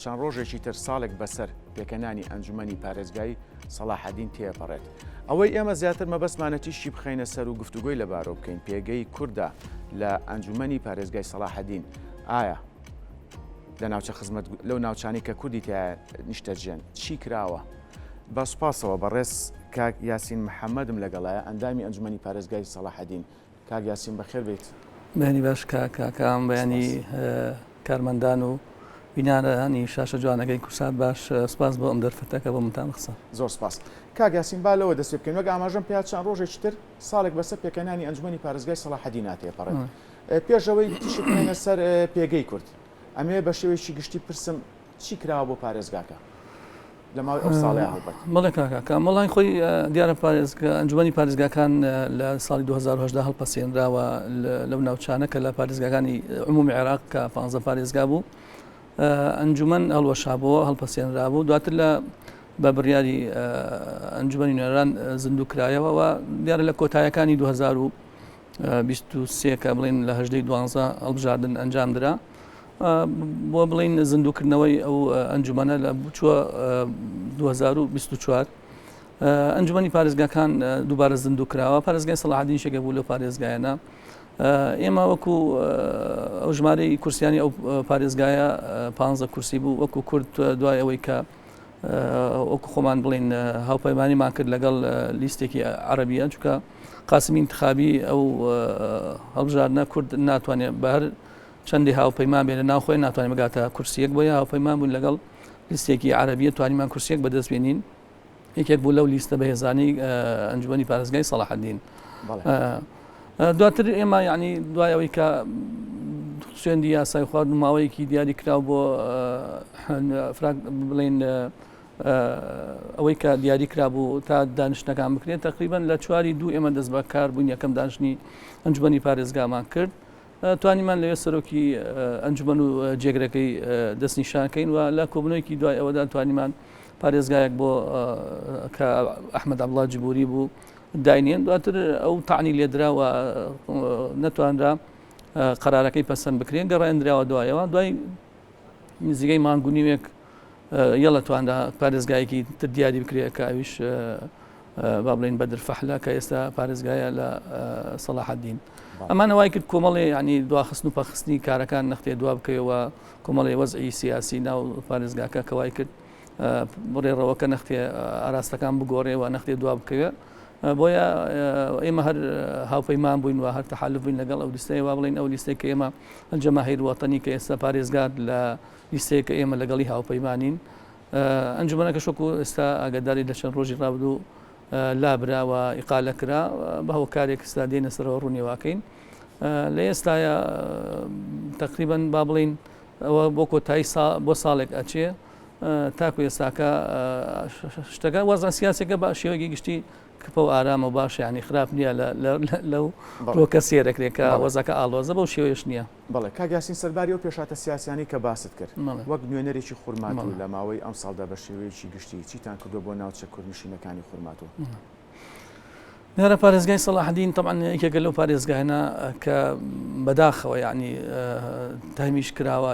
چەند ڕۆژێکی تر ساڵێک بەسەر پێکهێنانی ئەنجومەنی پارێزگای سەڵاحەدین تێپەڕێت. ئەوەی ئێمە زیاتر مەبەستمانە تیشکی بخەینە سەر و گفتوگۆی لەبارەوە بکەین پێگەی کوردە لە ئەنجومەنی پارێزگای سەڵاحەدین. ئایا لە ناوچە خزمەت لەو ناوچانەی کە کوردی تیا نیشتەجێن چی کراوە؟ بە سوپاسەوە بەڕێز کاک یاسین محەممەدم لەگەڵایە ئەندامی ئەنجومەنی پارێزگای سەڵاحەدین. کاک یاسین بەخێر بێیت. بەیانی باش کاک کاکام بەیانی کارمەندان و بینارانی شاشە جوانەکەی کوردسات باش سپاس بۆ ئەم دەرفەتە کە بۆ منتان قسە. زۆر سپاس. کاک یاسین با لەوە دەست پێ بکەین وەک ئاماژەم پێ چەند ڕۆژێکی تر ساڵێک بەسەر پێکهێنانی ئەنجومەنی پارێزگای سەڵاحەدینا تێپەڕێت. پێش ئەوەی تیشک بخەینە سەر پێگەی کورد ئەمەوێ بە شێوەیەکی گشتی پرسم چی کراوە بۆ پارێزگاکە لە ماوەی ئەو ساڵەیا هەڵبەت؟ بەڵێ کاک ئاکام، وەڵای خۆی دیارە پارێزگا ئەنجومەنی پارێزگاکان لە ساڵی 2018 هەڵپەسێنراوە لەو ناوچانە کە لە پارێزگاکانی عمومی عێراق کە 15 پارێزگا بوو ئەنجومەن هەڵوەشابەوە هەڵپەسێنرابوو دواتر لە بە بڕیاری ئەنجومەنی نوێنەران زیندوو کرایەوە و دیارە لە کۆتایەکانی 2023 کە بڵین لە هەژدەی دوانزە هەڵبژاردن ئەنجام درا بۆ بڵین زیندووکردنەوەی ئەو ئەنجومەنە لە بچووە 2024 ئەنجومەنی پارێزگاکان دووبارە زیندوو کراوە پارێزگای سەڵاحەدین شێکە بوو لەو پارێزگایانە ئێمە وەکو ئەو ژمارەی کورسیانی ئەو پارێزگایە پ کورسی بوو وەکو کورد دوای ئەوەی کە وەکو خۆمان بڵین هاوپەیمانیمان کرد لەگەڵ لیستێکی عەربیە چونکە قاسمی انتخابی ئەو هەڵبژاردنە کورد ناتوانێت بە هەر چەندی هاوپەیمان بێ لە ناو خۆی ناتوانێت بگاتە کورسیەک بۆیە هاوپەیمان بوون لەگەڵ لیستێکی عەربیە توانیمان کورسیەک بەدەست بێنین یەکێک بوو لەو لیستە بەهێزانی ئەنجومەنی پارێزگای سەڵاحەدین دواتر ئێمە یعنی دوای ئەوەی کە سوێندی یاسای خوارد و ماوەیەکی دیاری کراو بۆ فراک بڵین ئەوەی کە دیاری کرابوو تا دانیشتەکان بکرێت تقریبان لە چواری دوو ئێمە دەست بە کار بوون یەکەم دانیشتنی ئەنجومەنی پارێزگامان کرد توانیمان لەوێ سەرۆکی ئەنجومەن و جێگرەکەی دەستنیشان کەین و لە کۆبوونەوەیەکی دوای ئەوەدا توانیمان پارێزگایەک بۆ کە ئەحمەد عەبدوڵا جبوری بوو داینێن دواتر ئەو تەعنی لێدرا و نەتوانرا قەرارەکەی پەسەند بکرێن گەڕێنراوە دوایەوە دوای نزیکەی مانگ و نیوێک یەڵە توانرا پارێزگایەکی تر دیاری بکرێت کە ئەویش با بڵێین بەدر فەحلە کە ئێستا پارێزگایە لە سەڵاحەدین ئەمانە وای کرد کۆمەڵێ ینی دواخستن و پەخستنی کارەکان نەختێ دوا بکەوە کۆمەڵی وەزعی سیاسی ناو پارێزگاکە کە وای کرد بڕێڕەوەکە نەختێ ئاراستەکان بگۆڕێ و نەختێ دوا بکەوێت بۆیە ئێمە هەر هاوپەیمان بووین و هەر تەحالف بووین لەگەڵ ئەو لیستەیە وا بڵێین ئەو لیستەی کە ئێمە الجماهیر وطنی کە ئێستا پارێزگار لە لیستەیە کە ئێمە لەگەڵی هاوپەیمانین ئەنجومەنەکەش وەکو ئێستا ئاگاداری لە چەند ڕۆژی ڕابردوو لابرا و ئیقالە کرا بە هۆکارێک ئێستا دێنە سەرەوە ڕوونیواکەین لە ئێستاە تقریبا با بڵین ئەوە بۆ کۆتایی بۆ ساڵێک ئەچێ تاکو ئێستاکە شتەکە وەزع سیاسەکە بە شێوەیەکی گشتی کپە و ئارامە و باشە ینی خراپ نییە لەو ڕۆکە سێرەکرێت کە وەزەکە ئاڵۆزە بەو شێوەیەش نییە. بەڵێ کاک یاسین سەرباری ئەو پێشهاتە سیاسیانەی کە باست کرد وەک نوێنەرێکی خورماتوو لە ماوەی ئەمساڵدا بە شێوەیەکی گشتی چیتان کردووە بۆ ناوچە کوردنشینەکانی خورماتوو؟ دیارە پارێزگای سەڵاحەدین تەبعەن یەکێکە لەو پارێزگایانە کە بەداخەوە یعنی تهمیش کراوە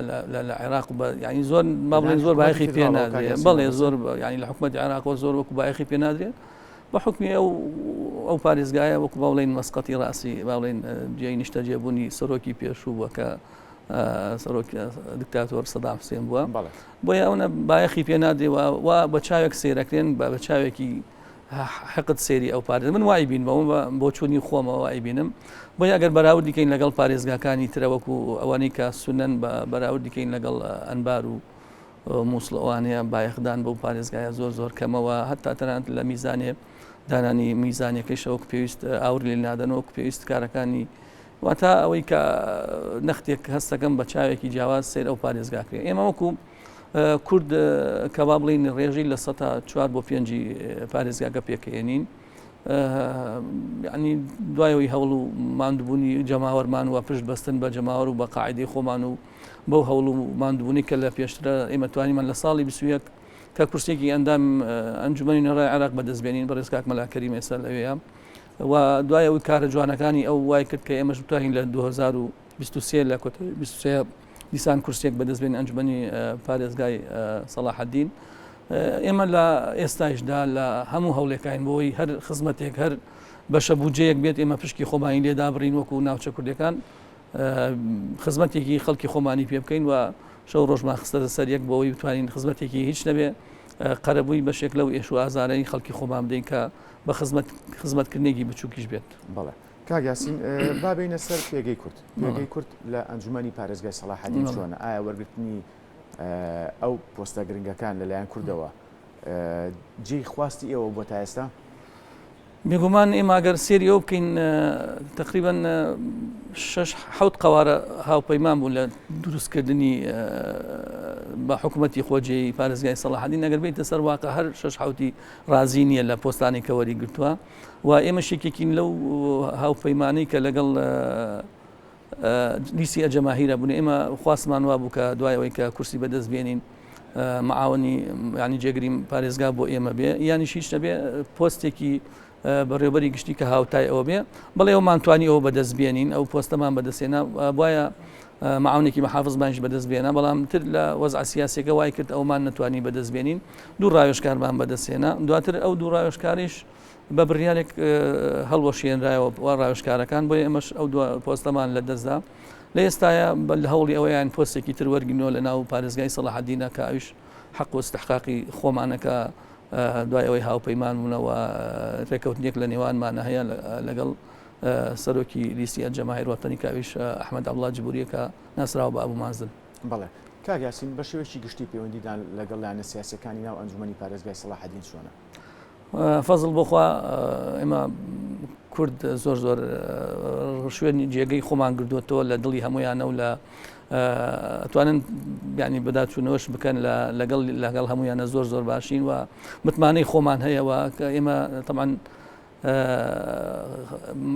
لە عێراق بە یعنی زۆر با بڵێن زۆر بایەخی پێ نادرێت بەڵێ زۆر یعنی لە حکومەتی عێراقەوە زۆر وەکو بایەخی پێ نادرێت بە حکمی ئەو ئەو پارێزگایە وەکو با بڵێن مەسقەتی ڕاستی با بڵێن جێی نیشتەجێبوونی سەرۆکی پێشوو بووە کە سەرۆک دکتاتۆر سەدام حوسێن بووە بۆیە ئەوە بایەخی پێ نادرێ و بە چاوێک سێرەکرێن بە چاوێکی حقد سەیری ئەو پارێز من وای بینمەوە بە بۆچوونی خۆمەوە وای بینم بۆیە ئەگەر بەراوردی کەین لەگەڵ پارێزگاکانی ترە وەکو ئەوانەی کە سونەن بە بەراوردی کەین لەگەڵ ئەنبار و مووسڵ ئەوانەیە بایەخدان بەو پارێزگایە زۆر زۆر کەمەوە هەتا تەنانەت لە میزانێ دانانی میزانەکەیشە وەک پێویست ئاور لێ نادەن وەک پێویست کارەکانی واتە ئەوەی کە نەختێک هەستەکەم بە چاوێکی جیاواز سیر ئەو پارێزگاکرێ ئێمە وەکو کورد کە با بڵین ڕێژەی 4% بۆ 5ی پارێزگاکە پێکهێنین ینی دوایەوەی هەوڵ و ماندبوونی جەماوەرمان و پشت بەستن بە جەماوەر و بە قاعدەی خۆمان و بەو هەوڵ و ماندبوونی کە لە پێشترە ئێمە توانیمان لە ساڵی 21 کە کورسێکی ئەندام ئەنجومەنی نوێنەرانی عێراق بەدەست بێنین بەڕێز کاک مەلا کەریم ئێستا لەوێیە و دوای ئەوەی کارە جوانەکانی ئەو وای کرد کە ئێمەش بتوانین لە 2023 لە کۆتایی 23. دیسان کورسیەک بەدەست بێنین ئەنجومەنی پارێزگای سەڵاحەدین. ئێمە لە ئێستایشدا لە هەموو هەوڵێکین بۆی هەر خزمەتێک هەر بەشە بودجەیەک بێت ئێمە پشکی خۆمانی لێ دابڕین وەکو ناوچە کوردەکان خزمەتێکی خەڵکی خۆمانی پێ بکەین و شەو ڕۆژمان خستە سەر یەک بۆەوەی بتوانین خزمەتێکی هیچ نەبێ قەرەبووی بەشێک لەو ئێش و ئازارەی خەڵکی خۆمان بدەین کە بە خزمەت خزمەتکردنێکی بچووکیش بێت. بەڵێ کاک یاسین با بێینە سەر پێگەی کورد. پێگەی کورد لە ئەنجومەنی پارێزگای سەڵاحەدین چۆنە؟ ئایا وەرگرتنی ئەو پۆستە گرنگەکان لەلایەن کوردەوە جێی خواستی ئێوە بۆ تا ئێستا؟ بێگومان ئێمە ئەگەر سێری ئەو بکەین تقریبا شش حوت قوارە هاوپەیمان بوون لە دروستکردنی بە حکوومەتی خۆجێی پارێزگای سەڵاحەدین ئەگەر بیتە سەر واقع هەر شش حوتی ڕازی نییە لە پۆستانی کە وەری گرتووە و ئێمە شێکێکین لەو هاوپەیمانەی کە لەگەڵ لیستی ئەجەماهیرە بوون ئێمە خواستمان وابوو کە دوای ئەوەی کە کورسی بەدەست بێنین معاونی ینی جێگری پارێزگا بۆ ئێمە بێ یانیش هیچ نەبێ پۆستێکی بەڕێوبەری گشتی کە هاوتای ئەوە بێ بەڵێ ئەومان توانی ئەوە بەدەست بێنین ئەو پۆستەمان بەدەستێنا وایە معاونێکی محافظمانش بەدەست بێنە بەڵام تر لە وەزع سیاسەکە وای کرد ئەومان نەتوانی بەدەست بێنین دوو ڕاوێژکارمان بەدەستێنا دواتر ئەو دوو ڕاوێژکاریش بە بڕیارێک هەڵوەشێنرایەوە ڕاوێژکارەکان بۆیە ئێمەش ئەو دو پۆستەمان لە دەستدا لە ئێستاە لە هەوڵی ئەوەیان پۆستێکی تر وەرگنەوە لە ناو پارێزگای سەڵاحەدینە کە ئەویش حەق و استحقاقی خۆمانەکە دوای ئەوەی هاوپەیمان بوونەوە ڕێکەوتنێک لە نێوانمانە هەیە لەگەڵ سەرۆکی لیستی ئەلجەماهیر وەتەنی کە ئەویش ئەحمەد عەبدوڵا جبوریە کە ناسراوە بە ئەبو مازن. بەڵێ کاک یاسین بە شێوەیەکی گشتی پەیوەندیدان لەگەڵ لایەنە سیاسیەکانی ناو ئەنجومەنی پارێزگای سەڵاحەدین چۆنە؟ فەزڵ بۆ خوا ئێمە کورد زۆر زۆر شوێنی جێگەی خۆمان گردوێتەوە لە دڵی هەمویانە و لە ئەتوانن ینی بەداچوونەوەش بکەن لەگەڵ لەگەڵ هەمویانە زۆر زۆر باشین و متمانەی خۆمان هەیە و ئێمە تەمان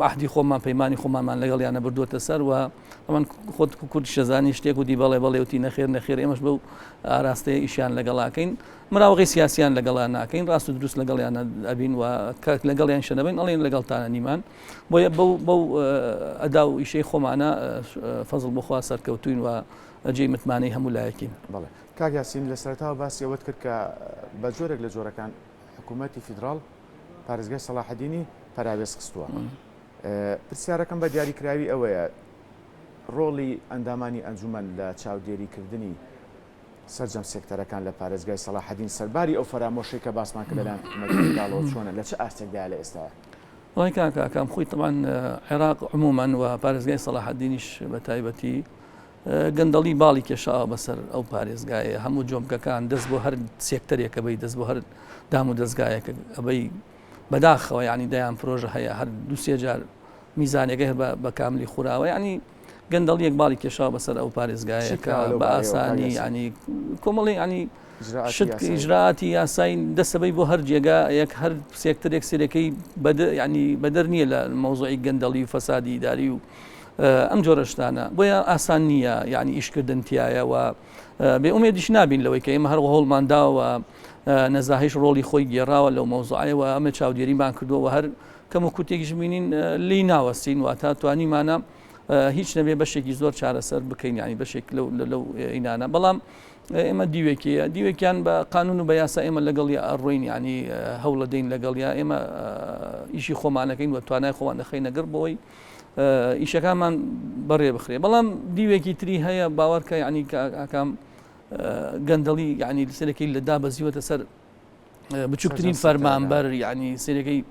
عهدی خۆمان پەیمانی خۆمانمان لەگەڵیانە بردووەتە سەر و ئەمن خۆت کورد شەزانی شتێک و دی بەڵێ بەڵێ وتی نەخێر نەخێر ئێمەش بەو ئاراستەیە ئیشیان لەگەڵاکەین مراوغی سیاسیان لەگەڵا ناکەین ڕاست و دروست لەگەڵیان ئەبین و لەگەڵیان شەنەبین ئەڵێن لەگەڵتانە نیمان بۆیە بەو بەو ئەدا و ئیشەی خۆمانە فەزڵ بخوا سەرکەوتوین و جێی متمانەی هەموو لایەکین. بەڵێ کاک یاسین لە سەرەتاوە باسی ئەوەت کرد کە بە جۆرێک لە جۆرەکان حکوومەتی فیدراڵ پارێزگای سەڵاحەدینی پەراوێز خستووە. پرسیارەکەم بە دیاریکراوی ئەوەیە ڕۆڵی ئەندامانی ئەنجومەن لە چاودێریکردنی سەرجەم سێکتەرەکان لە پارێزگای سەڵاحەدین سەرباری ئەو فەرامۆشەی کە باسمان کرد لەلایەن حکوومەتی فیدراڵەوە چۆنە لە چ ئاستێکدایە لە ئێستایا؟ وەڵای کاک ئاکام خۆی تەبعەن عێراق عموما و پارێزگای سەڵاحەدینیش بە تایبەتی گەندەڵی باڵی کێشاوە بەسەر ئەو پارێزگایە هەموو جۆمکەکان دەست بۆ هەر سێکتەرێکە بەی دەست بۆ هەر دام و دەستگایەکە ئەبەی بەداخەوە ینی دەیان پرۆژە هەیە هەر دوسێ جار میزانەکە هەر بە کاملی خوراوە ینی گەندەڵیەک باڵی کێشاوە بەسەر ئەو پارێزگایە کە بە ئاسانی ینی کۆمەڵی ینی شت ئیجرائاتی یاسایی دەسەبەی بۆ هەر جێگا یەک هەر سێکتەرێک سێرەکەی ینی بەدەر نییە لە مەوزوعی گەندەڵی و فەسادی ئیداری و ئەم جۆرە شتانە بۆیە ئاسان نییە یعنی ئیشکردن تایە و بێ ئومێدیش نابین لەوەی کە ئێمە هەر هەوڵمان داوە نەزاهیش ڕۆڵی خۆی گێڕاوە لەو مەوزوعەوە ئەمە چاودێریمان کردووە هەر کەم و کورتێکیش بینین لی ناوەستین واتە توانیمانە هیچ نەبێ بەشێکی زۆر چارەسەر بکەین ینی بەشێک لەو لەو ئینانە بەڵام ئێمە دیوێکیە دیوێکیان بە قانون و بە یاسا ئێمە لەگەڵ ئەڕۆین ینی هەوڵەدەین لەگەڵیا ئێمە ئیشی خۆمانەکەین و توانای خۆمان دەخەینە گەڕ بۆی ئیشەکانمان بەڕێ بخرێ بەڵام دیوێکی تری هەیە باوەڕکە ینی ئاکام گەندەڵی ینی سەرەکەی لە دابەزیوەتە سەر بچووکترین فەرمانبەر یعنی سەرەکەی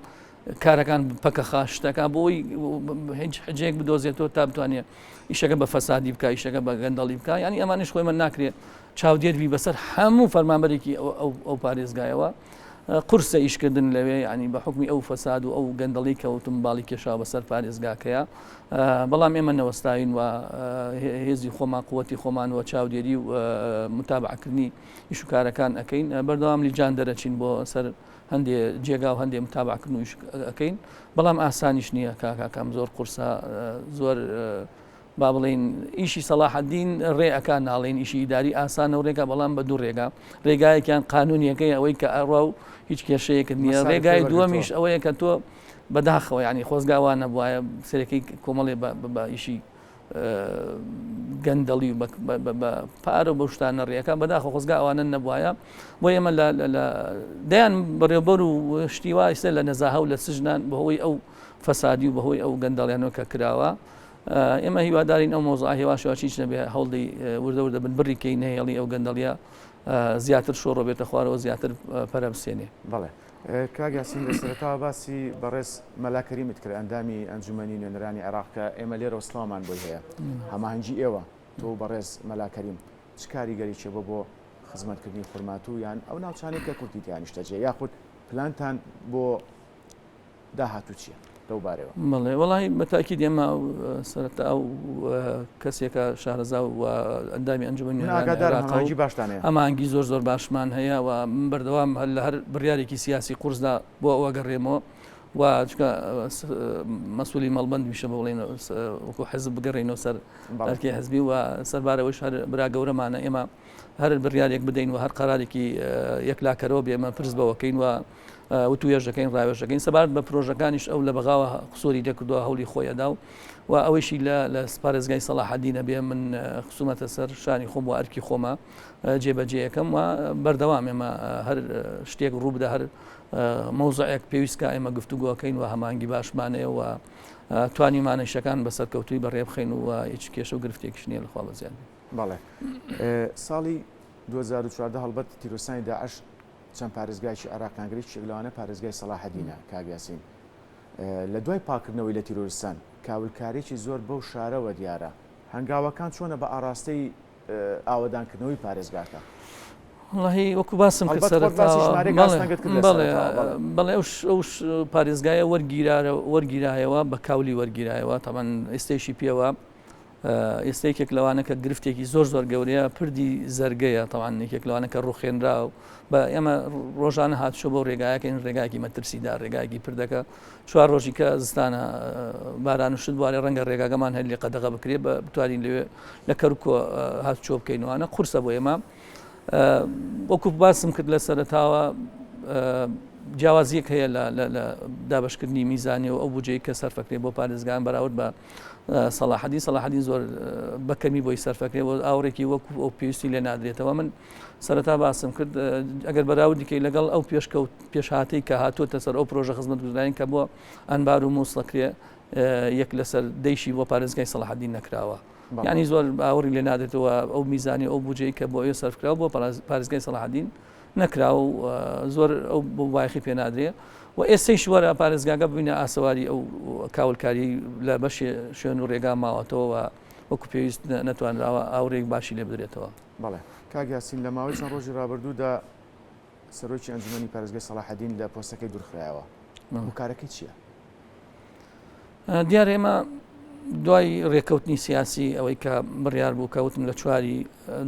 کارەکان پەکەخا شتەکە بۆی هیچ حجەیەک بدۆزێتەوە تا بتوانێت ئیشەکە بە فەسادی بکە ئیشەکە بە گەندەڵی بکە ینی ئەمانش خۆی من ناکرێت چاودێر بی بەسەر هەموو فەرمانبەرێکی ئەو پارێزگایەوە قورسە ئیشکردن لەوێ ینی بە حکمی ئەو فەساد و ئەو گەندەڵی کەوتم باڵی کێشا بەسەر پارێزگاکەیە بەڵام ئێمە نەوەستاوین و هێزی خۆمان قوتی خۆمان و چاودێری و متابعکردنی ئیش و کارەکان ئەکەین بەردەوام لیجان دەرەچین بۆ سەر هەندێ جێگا و هەندێ متابعکردن و ئیش ئەکەین بەڵام ئاسانیش نییە کاکاکەم زۆر قورسە زۆر با بڵین ئیشی سەڵاحەدین ڕێ ئەکا ناڵێن ئیشی ئیداری ئاسانە و ڕێگا بەڵام بە دوو ڕێگا ڕێگایەکیان قانونیەکەی ئەوەی کە ئەڕوا و هیچ کێشەیەکت نییە ڕێگای دووەمیش ئەوەیە کە تۆ بەداخەوە ینی خۆزگاوانە بواە سەرەکەی کۆمەڵێ بە ئیشی. گەندەڵی و بە پارە و بەو شتانە ڕێەکە بەداخە خۆزگا ئەوانە نەبوایە بۆ ئێمە لە دەیان بەڕێوبەر و شتی وا ئیستا لە نەزاهە و لە سجنان بەهۆی ئەو فەسادی و بەهۆی ئەو گەندەڵیانەوە کە کراوە ئێمە هیوادارین ئەو مۆزع هێواش هێواش هیچ نەبێ هەوڵی وردە وردە بن بڕی کەی نەهێڵی ئەو گەندەڵیە زیاتر شۆڕۆ بێتە خوارەوە زیاتر پەرە بسێنێ. بەڵێ کاک یاسین لە سەرەتاوە باسی بەڕێز مەلا کەریمت کرد ئەندامی ئەنجومەنی نوێنەرانی عێراق کە ئێمە لێرەوە سڵاومان بۆی هەیە هەماهەنگی ئێوە تۆ و بەڕێز مەلا کەریم چ کاریگەریی بۆ بۆ خزمەتکردنی خورماتوو یان ئەو ناوچانەی کە کوردی تیا نیشتەجێ یاخود پلانتان بۆ داهاتوو چییە لەو بارەوە؟ بەڵێ وەڵی بە تاکید ئێمە سەرەتا ئەو کەسێکە شارەزا و ئەندامی ئەنجومەنی من ئاگادارم هەماهەنگی باشتان هەیە. هەماهەنگی زۆر زۆر باشمان هەیە و من بەردەوام هەر لە هەر بڕیارێکی سیاسی قورسدا بۆ ئەوە گەڕێمەوە و چونکە مەسولی مەڵبەند میشە بۆ بڵێن وەکو حزب بگەڕێینەوە سەر ئەرکی حزبی و سەربارەوەش هەر برا گەورەمانە ئێمە هەر بڕیارێک بدەین و هەر قەرارێکی یەکلاکەرەوە بێ ئێمە پرس بەوەکەین و وتوێژ دەکەین ڕاوێژ دەکەین سەبارەت بە پرۆژەکانیش ئەو لە بەغاوە قسوری دەکردووە هەولی خۆی ئەدا و و ئەوەیشی لە لە پارێزگای سەڵاحەدینە بێ من خسومەتە سەر شانی خۆم و ئەرکی خۆمە جێبەجێیەکەم و بەردەوام ئێمە هەر شتێک ڕوو بدە هەر مەوزعێک پێویست کە ئێمە گفتوگۆکەین و هەمانگی باشمانەیە و توانیمانە شەکان بە سەرکەوتوی بەڕێ بخەین و هیچ کێشە و گرفتێکیش نییە لەخوا بەزیاد بێت. بەڵێ ساڵی 2014 هەڵبەت تیرۆرستانی داعش چەند پارێزگایەکی عێراقیان گرت، یەکێک لەوانە پارێزگای سەڵاحەدینە، کاک یاسین لە دوای پاککردنەوەی لە تیرۆرستان کاولکاریی زۆر بەو شارەوە دیارە، هەنگاوەکان چۆنە بە ئاڕاستەی ئاوەدانکردنەوەی پارێزگاکە؟ وەڵاهی وەکو باسم کرد هەڵبەت خۆت باسی سەرەتاوە ژمارەیەک بەڵێ ئاستەنگت کرد لە بەڵێ سەرەتاوە، بەڵێ. بەڵێ ئەو ئەو پارێزگایە وەرگیرارە وەرگیرایەوە بە کاولی وەرگیرایەوە تەبعەن ئێستەیشی پێوە ئێستا یەکێک لەوانە کە گرفتێکی زۆر زۆر گەورەیە پردی زەرگەیە تەوان یەکێک لەوانە کە ڕوخێنرا و بە ئێمە ڕۆژانە هاتشۆ بۆ ڕێگایەکەین ڕێگاکی مەترسیدا ڕێگاکی پردەکە چوار ڕۆژی کە زستانە باران و شت بوارێ ڕەنگە ڕێگاگەمان هەر لێ قەدەغە بکرێ بە بتوانین لەوێ لە کەرکۆ هاتوچۆ بکەینوانە قورسە بۆ ئێمە وەکو باسم کرد لە سەرەتاوە جیاوازیەک هەیە لە دابشکردنی میزانی و ئەو بجێی کە سەرفەکرێ بۆ پارێزگان بەراورد بە سەڵاحەدین سەڵاحەدین زۆر بەکەمی بۆی سەرفەکرێ و ئاوڕێکی وەکو ئەو پێویستی لێ نادرێتەوە من سەرەتا باسم کرد ئەگەر بەراوردیکەی لەگەڵ ئەو پێشکەوت پێشهاتەی کە هاتووەتە سەر ئەو پرۆژە خزمەتگوزارین کە بۆ ئەنبار و مووسڵەکرێ یەک لەسەر دەیشی بۆ پارێزگای سەڵاحەدین نەکراوە یعنی زۆر باوەڕی لێ نادێتەوە ئەو میزانی ئەو بودجەی کە بۆ ئەوێ سەرفکراوە بۆ پارێزگای سەڵاحەدین نەکراوە و زۆر ئەو بۆ بایەخی پێ نادرێ و ئێستەیش وەرە پارێزگاکە ببینە ئاسەواری ئەو کاولکاری لە بەشێ شوێن و ڕێگا ماوەتەوە و وەکو پێویست نەتوانراوە ئاوڕێک باشی لێ بدرێتەوە. بەڵێ کاک یاسین لە ماوەی چەند ڕۆژی ڕابردوودا سەرۆکی ئەنجومەنی پارێزگای سەڵاحەدین لە پۆستەکەی دوورخرایەوە هۆکارەکەی چییە؟ دیارە ئێمە دوای ڕێککەوتنی سیاسی ئەوەی کە بڕیار بوو کە وتم لە چواری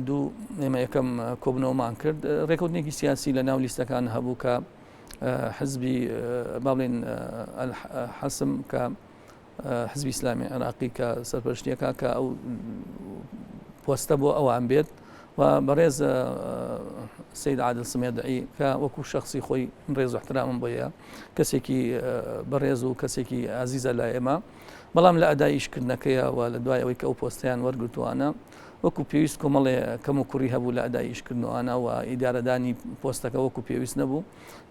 دوو ئێمە یەکەم کۆبنەوەمان کرد ڕێککەوتنێکی سیاسی لە ناو لیستەکان هەبوو کە حزبی با بڵێن حەسم کە حزبی ئیسلامی عێراقی کە سەرپەرشتیەکە کە ئەو پۆستە بۆ ئەوان بێت و بەڕێز سید عادل سمێدعی کە وەکو شخصی خۆی ڕێز و احترامم بۆیە کەسێکی بەڕێز و کەسێکی ئازیزە لای ئێمە بەڵام لە ئەدای ئیشکردنەکەیە و لە دوای ئەوەی کە ئەو پۆستیان وەرگرتوانە وەکو پێویست کۆمەڵێ کەم و کوڕی هەبوو لە ئەدای ئیشکردنەوەە و ئیدارەدانی پۆستەکە وەکو پێویست نەبوو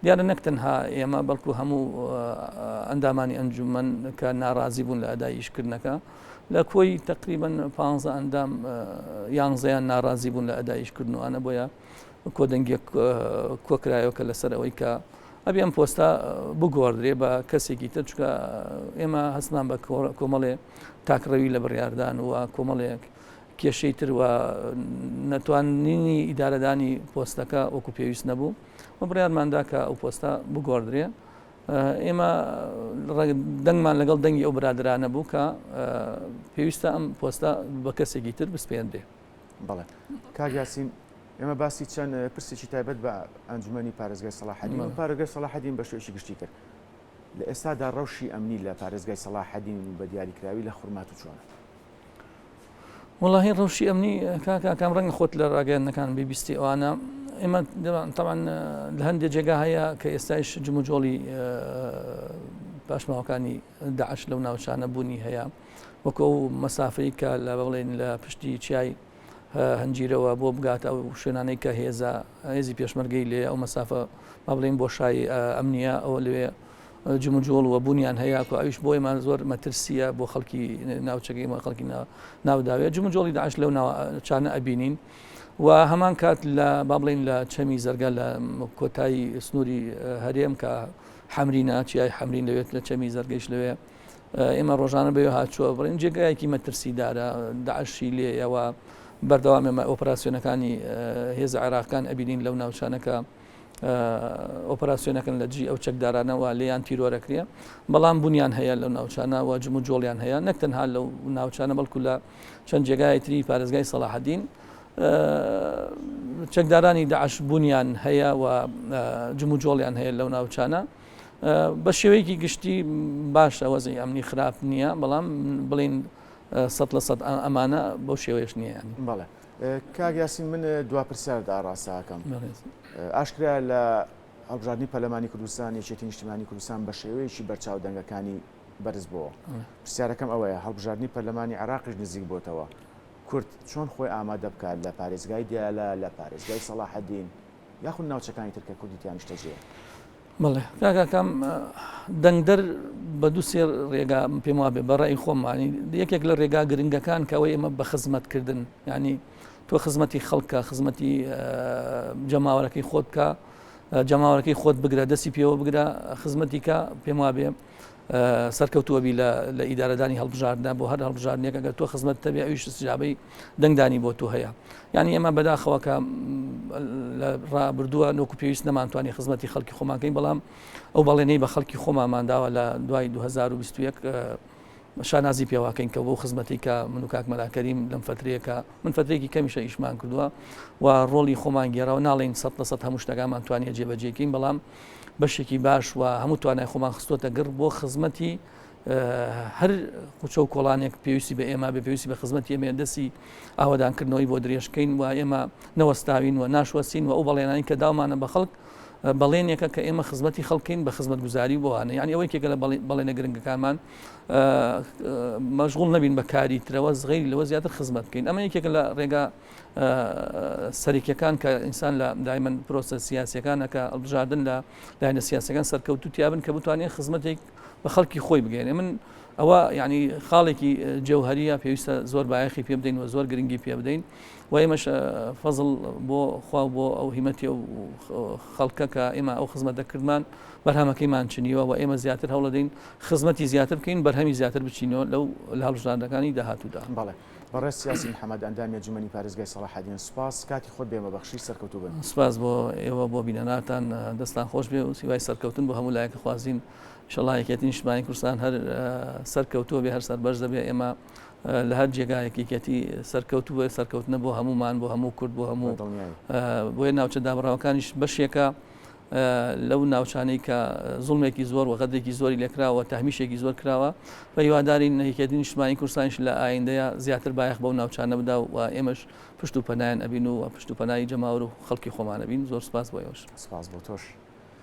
دیارە نەک تەنها ئێمە بەڵکو هەموو ئەندامانی ئەنجومەن کە ناڕازی بوون لە ئەدای ئیشکردنەکە لە کۆی تقریبا پ ئەندام یانزەیان ناڕازی بوون لە ئەدای ئیشکردنەوەە بۆیە کۆدەنگیەک کۆکرایەوە کە لەسەر ئەوەی کە ئەبێ ئەم پۆستە بگۆڕدرێ بە کەسێکی تر چکە ئێمە هەستمان بە کۆمەڵێ تاکڕەوی لە بڕیاردان و کۆمەڵێک کێشەی تر و نەتوانینی ئیدارەدانی پۆستەکە وەکو پێویست نەبوو و بڕیارماندا کە ئەو پۆستە بگۆڕدرێ ئێمە دەنگمان لەگەڵ دەنگی ئەو برادرانە بوو کە پێویستە ئەم پۆستە بە کەسێکی تر بسپێنرێ. بەڵێ کاک یاسین ئێمە باسی چەند پرسێکی تایبەت بە ئەنجومەنی پارێزگای سەڵاحەدین و پارێزگای سەڵاحەدین بە شێوەیەکی گشتی کرد لە ئێستادا ڕەوشی ئەمنی لە پارێزگای سەڵاحەدین و بە دیاریکراوی لە خورماتوو چۆنە؟ وەڵاهی ڕەوشی ئەمنی کاک ئاکام ڕەنگە خۆت لە ڕاگەیاندنەکان بیبیستی ئەوانە ئێمە تەبعەن لە هەندێک جێگا هەیە کە ئێستایش جموجۆڵی پاشماوەکانی داعش لەو ناوچانە بوونی هەیە. وەکو ئەو مەسافەی کە لە بڵێن لە پشتی چیای هەنجیرەوە بۆ بگاتە ئەو شوێنانەی کە هێزە هێزی پێشمەرگەی لێ ئەو مەسافە با بڵێین بۆشایی ئەمنیە ئەوە لەوێ جموجۆڵ و بوونیان هەیە کە ئەویش بۆ ئێمە زۆر مەترسیە بۆ خەڵکی ناوچەکەی ئێمە خەڵکی ناوداوێ جموجۆڵی داعش لەو ناوچانە ئەبینین و هەمان کات لە با بڵین لە چەمی زەرگا لە کۆتایی سنووری هەرێم کە حەمرینە چیای حەمرین لەوێت لە چەمی زەرگەیش لەوێ ئێمە ڕۆژانە بەوێ هاتووە بڵێن جێگایەکی مەترسیدارە داعشی لێیەوە بەردەوام ئێمە ئۆپراسسیۆنەکانی هێزە عێراقەکان ئەبینین لەو ناوچانەکە ئۆپراسسیۆنەکەن لە دژی ئەو چەکدارانەوە لێیان تیرۆرەکرێ بەڵام بوونیان هەیە لەو ناوچانە و جم و جۆڵیان هەیە نەک تەنها لەو ناوچانە بەڵکو لە چەند جێگای تری پارێزگای سەڵاحەدین چەکدارانی داعش بوونیان هەیە و جم و جۆڵیان هەیە لەو ناوچانە بە شێوەیەکی گشتی باشە وەزعی ئەمنی خراپ نییە بەڵام بڵین 100% ئەمانە بەو شێوەیەش نییە ینی. بەڵێ کاک یاسین من دوا پرسیارت ئاڕاستەکەم ئاشکرایە لە هەڵبژاردنی پەرلەمانی کوردستان یەکێتی نیشتیمانی کوردستان بە شێوەیەکی بەرچاو دەنگەکانی بەرز بۆوە پرسیارەکەم ئەوەیە هەڵبژاردنی پەرلەمانی عێراقیش نزیک بۆتەوە کورد چۆن خۆی ئامادە بکات لە پارێزگای دیالە لە پارێزگای سەڵاحەدین یاخود ناوچەکانی تر کە کوردی تیا نیشتەجێیە؟ بەڵێ کاک ئاکام دەنگدەر بە دوو سێ ڕێگا پێم وابێ بە ڕای خۆمانی یەکێک لە ڕێگا گرنگەکان کە ئەوەی ئێمە بە خزمەتکردن ینی تۆ خزمەتی خەڵکە خزمەتی جەماوەرەکەی خۆت بکە جەماوەرەکەی خۆت بگرە دەستی پێوە بگرە خزمەتی کە پێم وابێ سەرکەوتووە بی لە ئیدارەدانی هەڵبژاردنە بۆ هەر هەڵبژاردنێک ئەگەر تۆ خزمەت تەبێ ئەویش استجابەی دەنگدانی بۆ تۆ هەیە یعنی ئێمە بەداخەوە کە لە ڕابردووە نۆکو پێویست نەمانتوانی خزمەتی خەڵکی خۆمانکەین بەڵام ئەو بەڵێنەی بە خەڵکی خۆمانمان داوە لە دوای 2021 شانازی پێواکەین کە بۆ خزمەتی کە من و کاک مەلا کەریم لەم فترەیەکە من فترێکی کەمیشە ئیشمان کردووە و ڕۆڵی خۆمان گێڕاوە ناڵێین 100% هەموو شتەکانمان توانیە جێبەجێکەین بەڵام بەشێکی باش و هەموو توانای خۆمان خستۆتە گڕ بۆ خزمەتی هەر قوچە و کۆڵانێک پێویستی بە ئێمە بێ پێویستی بە خزمەتی ئێمە دەستی ئاوەدانکردنەوەی بۆ درێژکەین و ئێمە نەوەستاوین و ناشوەستین و ئەو بەڵێنانی کە داومانە بە خەڵک بەڵێنێکە کە ئێمە خزمەتی خەڵکین بە خزمەتگوزاری بۆوانە یعنی ئەوەی کێکە لە بەڵێنە گرنگەکانمان مەشغوڵ نەبین بە کاری ترەوە غەیری لەوە زیاتر خزمەت بکەین ئەمە یەکێکە لە ڕێگا سەرەکیەکان کە ئینسان لە دایمەن پرۆسە سیاسەکانە کە هەڵبژاردن لە لایەنە سیاسەکان سەرکەوتو تیابن کە بتوانێت خزمەتێک بە خەڵکی خۆی بگەێنێ من ئەوە یعنی خاڵێکی جەوهریە پێویستە زۆر بایەخی پێ بدەین و زۆر گرنگی پێ بدەین و ئێمەش فەزڵ بۆ خوا بۆ ئەو هیمەتی و خەڵکە کە ئێمە ئەو خزمەت دەکردمان بەرهەمەکەیمان چنیوە و ئێمە زیاتر هەوڵەدەین خزمەتی زیاتر بکەین بەرهەمی زیاتر بچینەوە لەو لە هەڵبژاردنەکانی داهاتوودا. بەڵێ. بەڕێز سیاسی محەمەد ئەندامی ئەنجومەنی پارێزگای سەڵاحەدین سوپاس کاتی خۆت بێمە بەخشی سەرکەوتوو بن. سوپاس بۆ ئێوە بۆ بینەرانتان دەستان خۆش بێ و هیوای سەرکەوتن بۆ هەموو لایەک خوازین ئیشەڵا یەکێتی نیشتمانی کوردستان هەر سەرکەوتووە بێ هەر سەربەرز دەبێ ئێمە لە هەر جێگایەک یەکێتی سەرکەوتوو بێ سەرکەوتنە بۆ هەموومان بۆ هەموو کورد بۆ هەموو بۆیە ناوچە دابڕاوەکانیش بەشێکە لەو ناوچانەی کە زوڵمێکی زۆر و غەدرێکی زۆری لێکراوە تەهمیشێکی زۆر کراوە بە هیوادارین یەکێتی نیشتمانی کوردستانیش لە ئایندەیە زیاتر بایەخ بەو ناوچانە بدا و ئێمەش پشت و پەنایان ئەبین و پشت و پەنای جەماوەر و خەڵکی خۆمان ئەبین زۆر سپاس بۆ ئێوەش. سپاس بۆ تۆش.